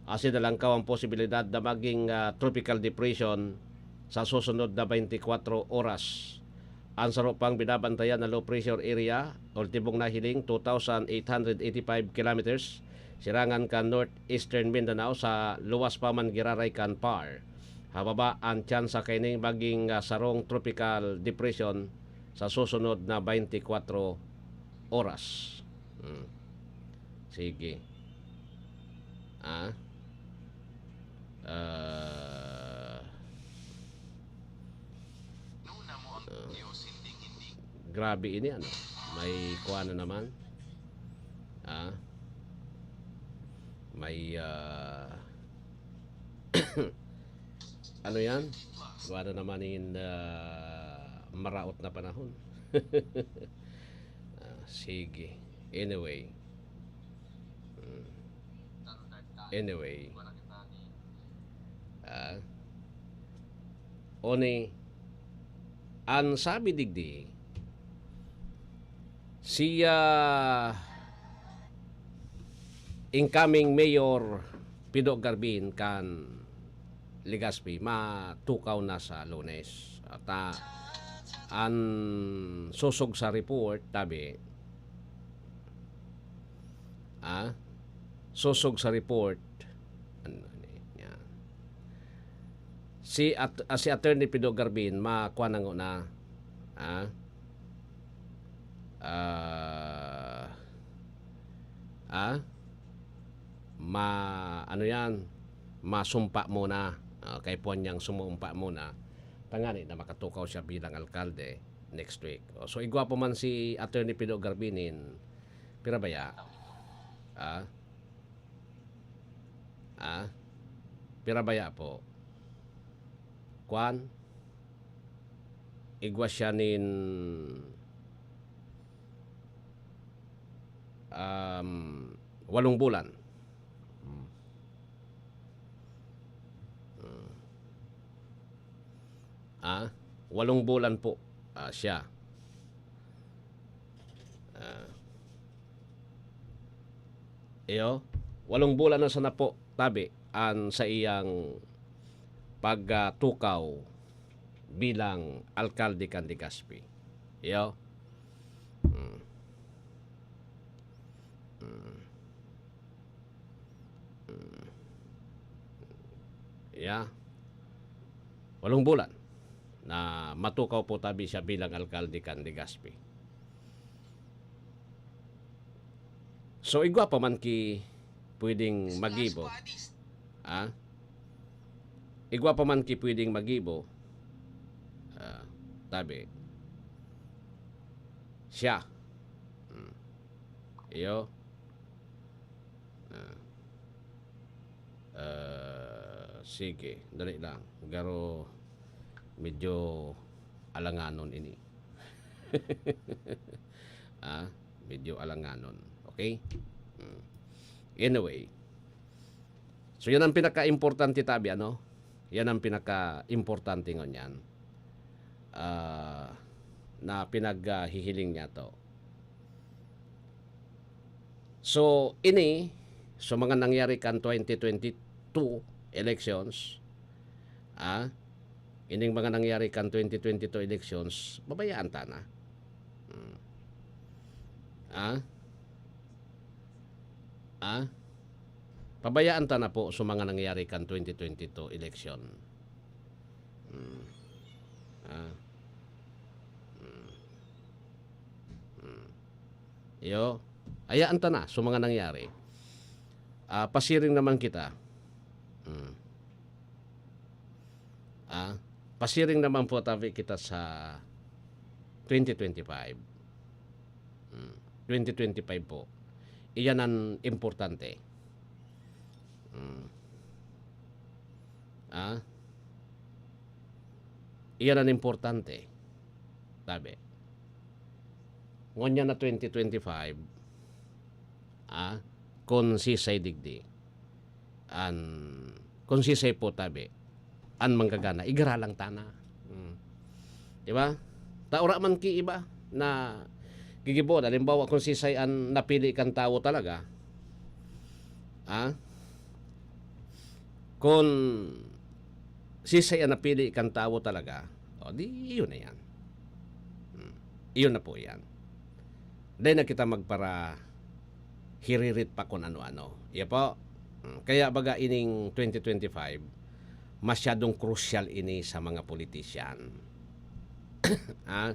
asin nalangkaw ang posibilidad na maging, ah, tropical depression sa susunod na twenty-four oras. Ang saro pang binabantayan na low pressure area, ultimong nahiling, two thousand eight hundred eighty-five kilometers, sirangan kan northeastern Mindanao sa luwas pa man giraray kan par. Hababa ang tsansa kaining maging, ah, sarong tropical depression sa susunod na twenty-four oras. Hmm. Sige. Ah? Ah. Ah. Grabe ini, ano? May kuha na naman. Ah? May, ah, ano yan? Kuha na naman in, ah, maraot na panahon. Ah, sige. Anyway. Hmm. Anyway. Ah. Oni, an sabi digdi, si, ah, incoming Mayor Pido Garbin kan Legazpi matukaw na sa Lunes. At, ah, an sosog sa report, tabi, ah, sosog sa report, ano ni, yan. Si at-, ah, si Attorney Pido Garbin, makuha na ngona, ah, ah, ah, ma-, ano yan, masumpa muna. Ah, kaipuhan niyang sumumpa muna, tangani na makatukaw siya bilang alkalde next week. O, so, igwa pa man si Attorney Pido Garbin nin, pira baya? Ah? Ah? Pira baya po? Kwan? Igwa siya nin, um, walong bulan. Hmm. Hmm. Ah, walong bulan po, ah, siya. Ah. Iyo, walong bulan na sana po, tabi, an saiyang pagtukaw bilang alkalde kan Legazpi. Iyo. Hmm. Hmm. Hmm. Yeah. Walong bulan na matukaw po tabi siya bilang alkalde kan Legazpi. So, igwa pa man ki pwedeng magibo. Ah? Igwa pa man ki pwedeng magibo. Ah, tabi. Siya. Hmm. Iyo. Ah. Ah, sige, dali lang. Garo medyo alanganon ini. Ah, medyo alanganon. Okay? Hmm. Anyway. So, yan ang pinaka-importante, tabi, ano? Yan ang pinaka-importante ngunyan. Ah, na pinaghihiling niya to. So, ini, so mga nangyari kan twenty twenty-two elections, ah, ining mga nangyari kan twenty twenty-two elections, babayaan ta na. Hmm. Ah? Ah? Pabayaan ta na po sa mga nangyari kan twenty twenty-two election. Hmm. Ah. Hmm. Hmm. Iyo, hayaan ta na sa mga nangyari. Ah, pasiring naman kita. Hmm. Ah, pasiring naman po tabi kita sa twenty twenty-five. Hmm. Twenty twenty-five po. Iyan ang importante. Hmm. Ah? Iyan ang importante. Tabi. Ngunyan na twenty twenty-five, ah, konsisay digdi. An, konsisay po tabi. An manggagana, igara lang tana. Hmm. Di ba? Ta ora man ki iba na gigibo. Halimbawa, konsisay an napili kan tawo talaga. Ah? Konsisay an napili kan tawo talaga, o, di, iyon na yan. Hmm. Iyon na po yan. Dai na kita magpara hiririt pa kun ano-ano. Iya po. Hmm. Kaya baga ining twenty twenty-five, masyadong crucial ini sa mga politician. Ah?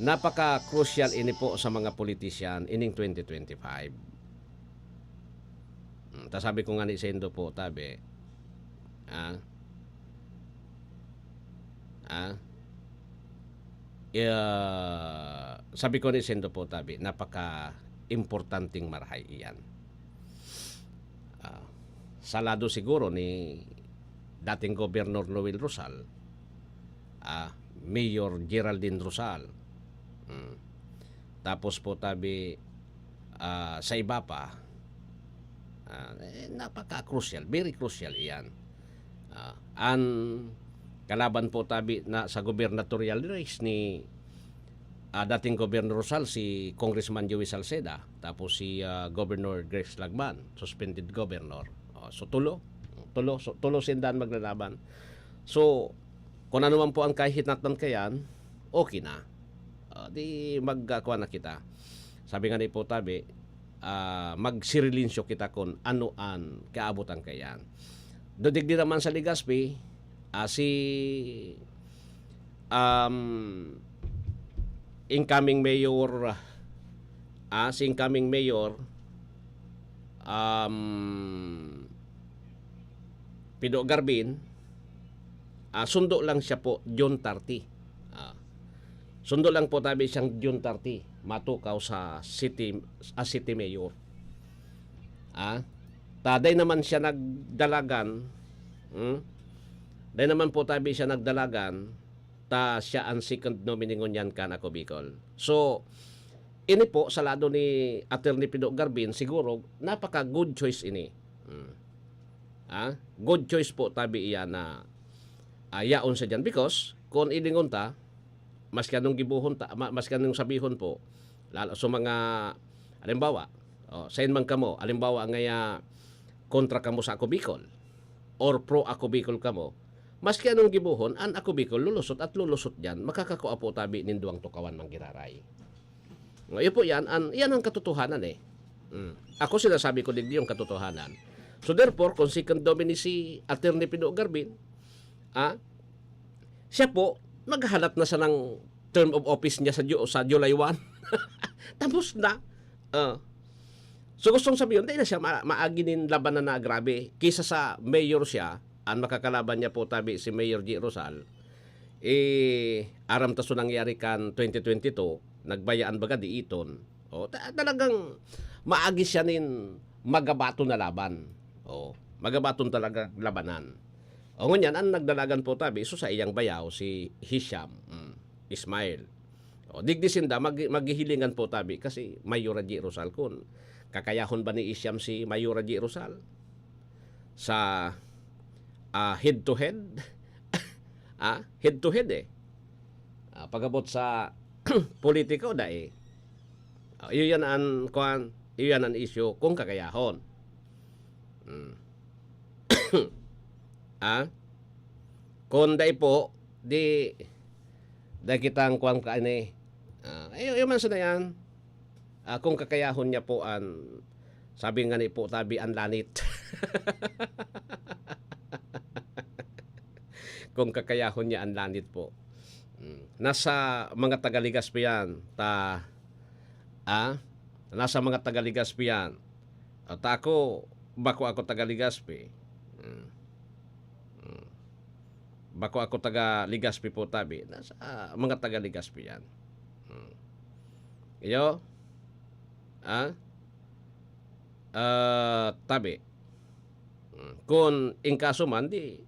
Napaka-crucial ini po sa mga politician ining twenty twenty-five. Hmm, ta sabi ko nga ni saindo po, tabi, ah, ah, iya, sabi ko ni saindo po, tabi, napaka-importanteng marahay iyan. Ah, sa lado siguro ni dating Gobernador Noel Rosal, ah, Mayor Geraldine Rosal. Hmm. Tapos po tabi, ah, sa iba pa, ah, eh, napaka-crucial, very crucial iyan. Ah, an kalaban po tabi na sa gubernatorial race ni, ah, dating Gobernador Rosal, si Congressman Joey Salceda, tapos si, ah, Governor Grace Lagman, suspended governor. Oh, so, tulo. Tulo, so, tulo sindan maglalaban. So, kung ano man po ang kahinatnan kayan, okay na. Ah, di mag, ah, kuwan na kita. Sabi nga ni po tabi, ah, magsirilinsyo kita kun ano an kaabotan kayan. Dudigdi naman sa Legazpi, ah, si, um, incoming mayor, ah, si incoming mayor, um, Pido Garbin, ah, sundo lang siya po, June thirty. Ah, sundo lang po tabi siyang June thirty, matukaw sa city, ah, city mayor. Ah, ta, dai naman siya nagdalagan, hmm? Dai naman po tabi siya nagdalagan, ta siya ang second nominee ngunyan kan Ako Bicol. So, ini po, sa lado ni Attorney Pido Garbin, siguro, napaka good choice ini. Hmm. Ah, good choice po tabi iyan na, ah, yaon siya diyan. Because, kung ilingon ta, maski anong gibohon ta, ma-, maski anong sabihon po, lalo sa mga, halimbawa, oh, sain man kamo, halimbawa, ngaya kontra kamo sa Ako Bicol, or pro Ako Bicol kamo, maski anong gibohon, an Ako Bicol lulusot at lulusot diyan, makakakua po tabi nin duwang tukawan man giraray. Ngayon po yan, an, yan ang katotohanan eh. Mm. Ako sinasabi ko digdi yung katotohanan. So therefore, kung second nominee si Attorney Pido Garbin, ah, siya po, maghahalat na siya ng term of office niya sa Ju-, sa July one. Tapos na. Ah. So gustong sabihin, dahil na siya ma-, maagi nin labanan na grabe. Kisa sa mayor siya, ang makakalaban niya po tabi si Mayor G Rosal, eh, aram ta so nangyari kan twenty twenty-two, nagbayaan baga diiton. O, ta-, talagang maagi siya nin magabaton na laban. O, magabaton talaga labanan. O, ngunyan, ang nagdalagan po tabi, so sa iyang bayaw, si Hisham, mm, Ismail. O, digdi sinda, mag-, maghihilingan po tabi, kasi Mayor G Rosal kun kakayahon ba ni Hisham si Mayor G Rosal? Sa, ah, head to head? Ah, head to head eh. Ah, pag-abot sa politiko, dai. Ah, iyo yan ang, kuwan, iyo yan ang issue kung kakayahon. Mm. Ah? Kung dai po, di, dai kitang kuwan ka ini. Ah, iyo, iyo man sana yan. Ah, kung kakayahon niya po an, Sabi nga ni po tabi, ang lanit. Kung kakayahon niya ang lanit po. Mm. Nasa mga taga Legazpi yan, ta, ah, nasa mga taga Legazpi yan. At ako, bako ako taga Legazpi. Mm. Mm. Bako ako taga Legazpi po, tabi. Nasa mga taga Legazpi yan. Mm. Iyo? Ah? Ah, tabi. Mm. Kun in kaso man, di,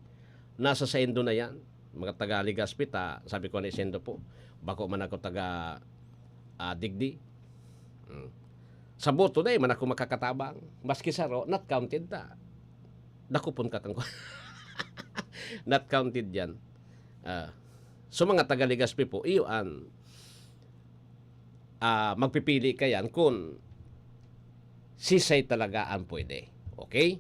nasa saindo na yan. Mga taga Legazpi ta, sabi ko ni saindo po, bako man ako taga, ah, digdi. Mm. Sa boto, dai man ako makakatabang. Maski saro, not counted ta. Dakopon ka kan not counted yan. Ah. So, mga taga Legazpi po, iyo an, ah, magpipili ka yan kun sisay talaga ang pwede. Okay?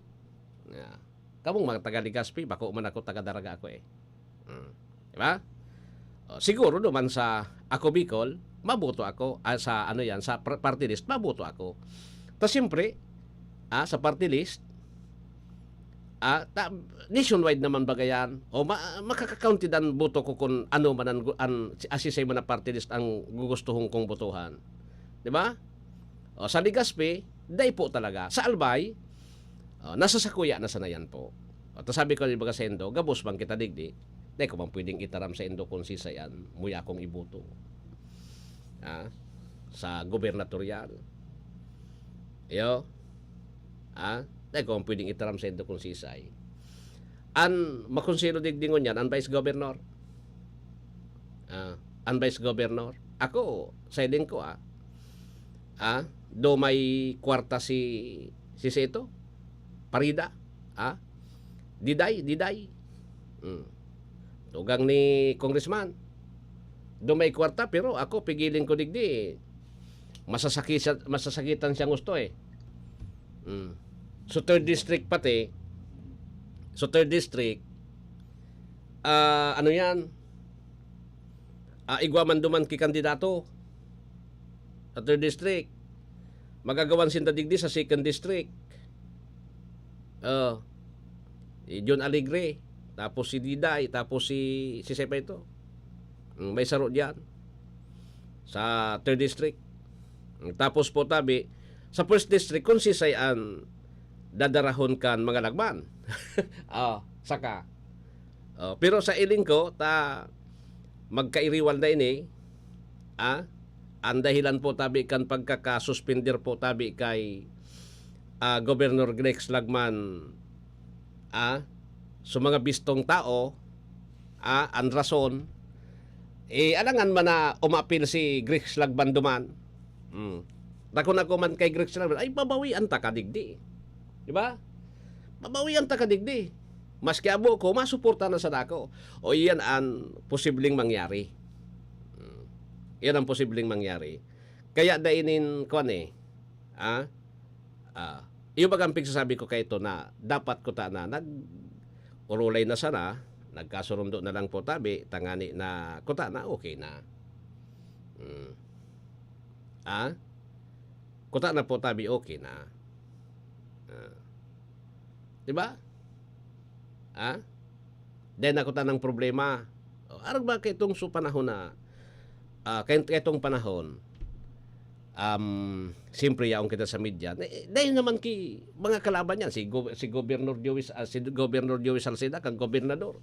Ah. Kamong mga taga Legazpi, bako man ako, taga Daraga ako eh. Mm. Di ba? O, siguro naman sa Ako Bicol, maboto ako, ah, sa ano yan, sa pr-, party list, maboto ako. Ta siyempre, ah, sa party list, ah, ta-, nationwide naman baga yan. O ma-, makaka-counted an boto ko kun ano man an gu-, an, si, asisay man na party list ang gugustuhon kong botohan. Di ba? O, sa Legazpi, dai po talaga. Sa Albay, o, nasa sakuya na sana yan po. O, ta sabi ko, di ba, saindo, gabos bang kita digdi? Dai ko man pwedeng itaram saindo kun sisay an muya kong iboto. Ah, sa gubernatorial. Iyo. Ah, dai ko man pwedeng itaram saindo kun sisay. An makonselo digdi ngunyan, an vice governor. Ah, an vice governor. Ako, sa hiling ko, ah, ah, do may kwarta si, si, si ito? Parida? Ah? Diday, Diday. Mm. Tugang ni Congressman. Do may kwarta, pero ako, pigiling ko digdi. Masasaki-, masasakitan siyang gusto eh. Mm. So, third district pati. So, third district, ah, ano yan? Ah, igwa man duman ki kandidato sa third district. Magagawan sinda digdi sa second district. Oh. Si John Alegre, tapos si Diday, tapos si, si sisay pa ito. Mm, may saro diyan sa third district. Mm, tapos po tabi, sa first district, kun sisay an dadarahon kan mga lagman. Oh, saka. Oh, pero sa hiling ko, ta magkairiwal na ini, ah, ang dahilan po tabi kan pagkakasuspender po tabi kay, ah, Governor Glex Lagman, ah, sa mga bistong tao, ah, ang rason, eh, alangan man na umapil si Glex Lagman duman. Hmm. Dakon ako man kay Glex Lagman, ay, babawian ta ka digdi. Di ba? Babawian ta ka digdi. Maski abo ko, masuporta na sana ako. O iyan ang posibleng mangyari. Hmm. Iyan ang posibleng mangyari. Kaya dai nin, kwan eh, ah, ah, yung bagang pigsasabi ko kaito na dapat kuta na nag-urulay na sana, nagkasurundo na lang po tabi, tangani na kuta na, okay na. Hmm. Ah? Kuta na po tabi, okay na. Ah. Di ba? Ah? Dai na kuta ng problema. O, arog ba kaitong su panahon na, ah, kay-, kaitong panahon, um, siyempre, yaon kita sa media. Eh, dai naman ki mga kalaban yan. Si Go-, si Governor Joey, ah, si Governor Joey Salceda, kan gobernador.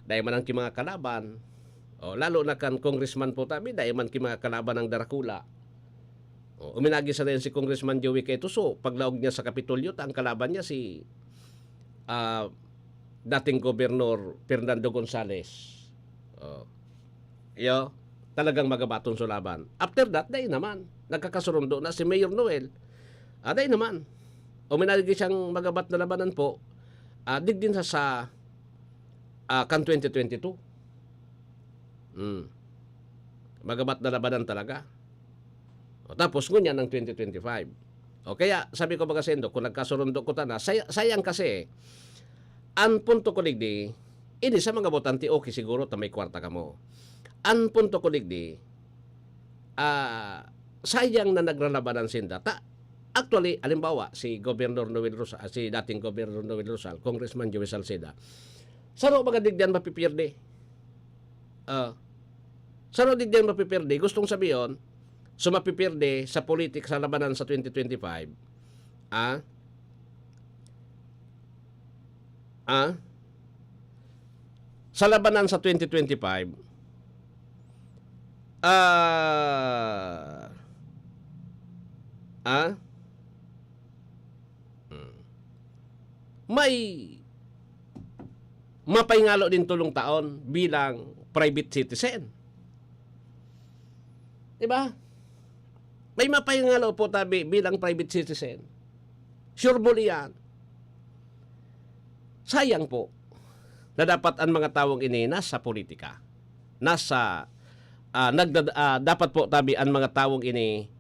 Dai man ang ki mga kalaban. O, lalo na kan congressman po tabi, dai man ki mga kalaban ang darakula. O, uminagi sana yan si Congressman Joey Caytoso. Paglaog niya sa Kapitolyo, ta ang kalaban niya si, ah, dating Gobernador Fernando Gonzales. O. Iyo, talagang magabaton so laban. After that, dai naman. Nagkakasurundo na si Mayor Noel. Ah, dai naman. Uminagi siyang magabat na labanan po. Ah, digdi sa, sa, ah, kan twenty twenty-two. Hmm. Magabat na labanan talaga. O, tapos ngunyan ang twenty twenty-five. O, kaya sabi ko baga saindo, kung nagkasurundo kuta na, say-, sayang kasi, ang punto ko digdi, ini sa mga botante, okay siguro ta may kwarta kamo. Ang punto ko digdi, ah, sayang na naglalabanan sinda. Ta, Actually, halimbawa, si Governor Noel Rosal, ah, si dating Governor Noel Rosal, Congressman Joey Salceda, saro baga digdi an mapipierde. Ah, saro digdi an mapipierde. Gustong sabihon, so mapipierde sa politik sa labanan sa twenty twenty-five, ah, ah, sa labanan sa twenty twenty-five, ah, ah, hmm, may mapahingalo nin tolong taon bilang private citizen. Di ba? May mapahingalo po tabi bilang private citizen. Sure ball iyan. Sayang po na dapat an mga tawong ini nasa politika. Nasa, ah, nagdad-, ah, dapat po tabi an mga tawong ini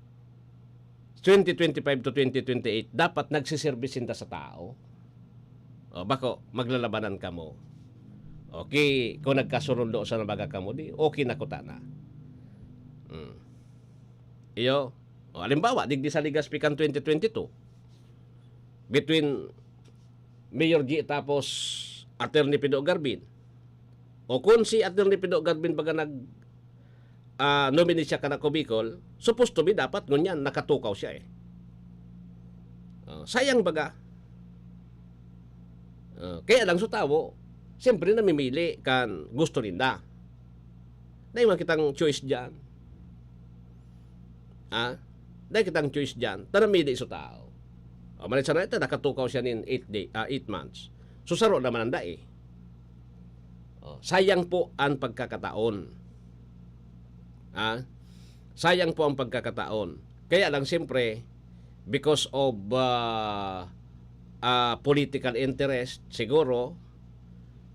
twenty twenty-five to twenty twenty-eight, dapat nagsiserbi sinda sa tao. O, bako, maglalabanan kamo. Okay, kung nagkasurundo sa nabaga kamo, di okay na kuta na. Hmm. Iyo, o, halimbawa, digdi sa Legazpi kan twenty twenty-two, between Mayor G tapos Attorney Pido Garbin. O kung si Attorney Pido Garbin baga nag, ah, nominee siya kan Ako Bicol, supposed to be dapat ngunyan nakatukaw siya eh. Oh, sayang baga. Oh, kaya lang sa tawo, siyempre namimili kan gusto ninda. Dai man kitang choice diyan. Ah? Dai kitang choice diyan. Ta namili sa tao. O, manit sana ito, nakatukaw siya nin eight day, ah, eight months. So, saro naman ang dai. Oh, sayang po ang pagkakataon. Ah? Sayang po ang pagkakataon. Kaya lang, siyempre, because of, ah, ah, political interest, siguro,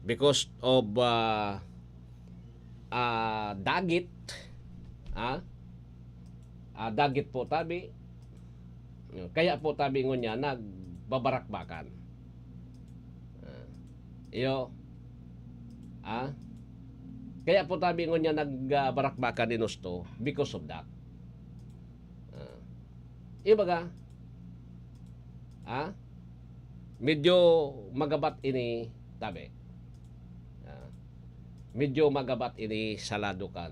because of, ah, ah, dagit, ah, ah, dagit po tabi. Kaya po tabi ngunyan nagbabarakbakan. Ah, iyo, ah, kaya po tabi ngunyan nagbarakbakan ni Nosto because of that. Ah, ibaga, ah, medyo magabat ini tabi. Ah, medyo magabat ini sa lado kan,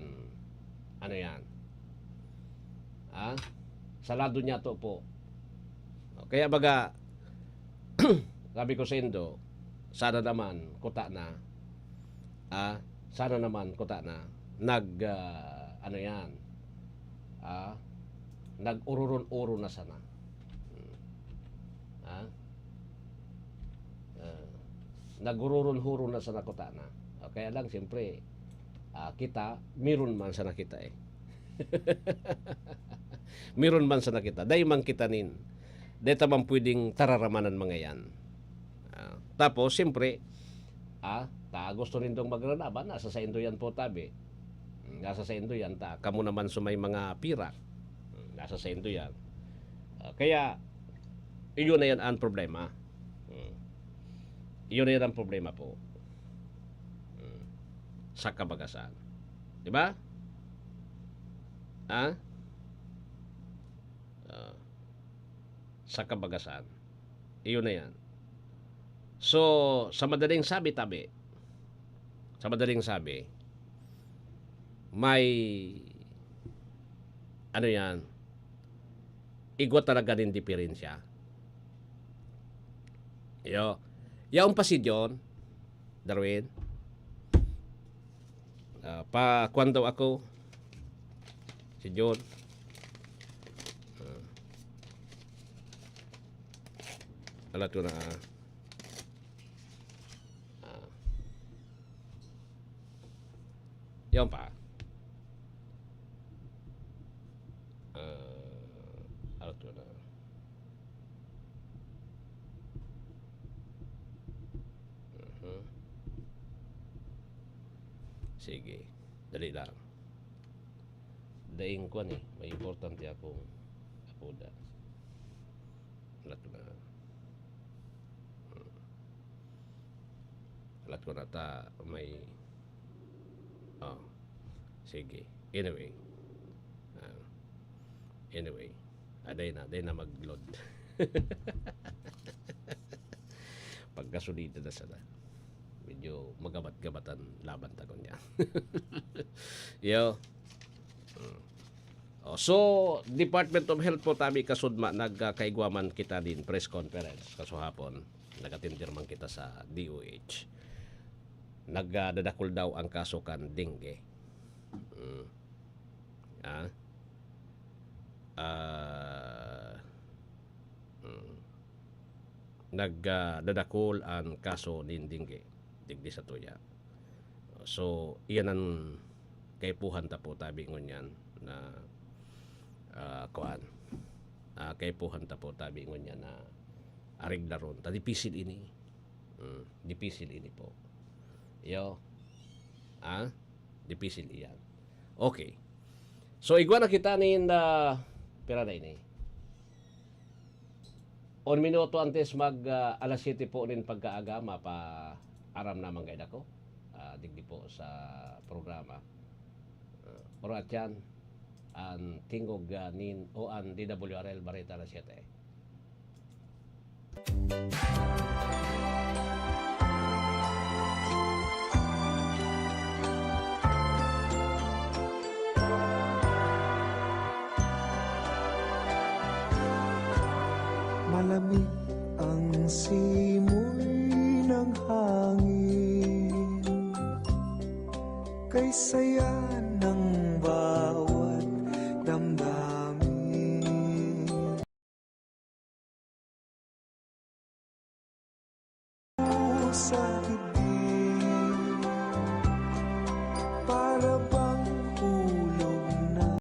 ano yan? Ah, sa lado niya to po. Kaya baga, sabi ko sa Indo, sana naman, kuta na. Ah, sana naman, kuta na. Nag, ah, ano yan? Ah, nag-ururon-uro na sana. Hmm. Ah? Ah, nag-ururon-huro na sana kuta na. Ah, kaya lang, siyempre, ah, kita, meron man sana kita eh. Meron man sana kita. Dai man kita nin. Dai ta man pwedeng tararamanan mga yan. Ah, tapos, siyempre, ah, ta gusto nindong magranaban, nasa saindo yan po tabi. Hmm, nasa saindo yan, ta kamo naman sa may mga pirak. Hmm, nasa saindo yan. Ah, kaya, iyon na yan ang problema. Hmm. Iyon na yan ang problema po. Hmm. Sa kabagasan. Di ba? Ha? Ah, sa kabagasan. Iyon na yan. So, sa madaling sabi, tabi, sa madaling sabi, may, ano yan, igwa talaga nin diferensya. Yo. Yaon pa si John, Darwin. Ah, pa, kwan daw ako. Si John. Ah. Alat ko na, ah. Ah. Yan pa. Ah, alat ko na. Mhm. Sige. Dali lang. Daing kwan eh. May importante akong apoda. Alat ko na. Hmm. Alat ko na ta may, oh, sige. Anyway. Ah, anyway. Ah, dai na, dai na mag-load. Pagkasolida na sana. Medyo magabat-gabatan laban ta ngunyan. Yo. Mm. Oh, so, Department of Health po, tabi kasudma, nagkaigwa man kita din press conference kasuhapon. Nag-attend man kita sa D O H. Nagdadakul daw ang kaso kan dengue. Mm. Ah. Ah. Mm. Nagdadakul an kaso nin dengue digdi sa tuya. So, iyan an kaipuhan ta po, tabi ngunyan na, ah, kuan. Ah, kaipuhan ta po, tabi ngunyan na areglaron ta. Dipisil ini. Mm, dipisil ini po. Yo. Ah? Dipisil iyan. Okay. So, igwa na kita nin, ah, pira na ini? Un minuto antes mag, ah, alas siyete po nin pagkaaga, mapaaram na man kaidako, ah, digdi po sa programa. Ah, Oratyan, an tingog, ah, nin, o an D W R L Bareta alas siyete. Malamig ang simoy ng hangin, kay saya ng bawat damdamin. Sa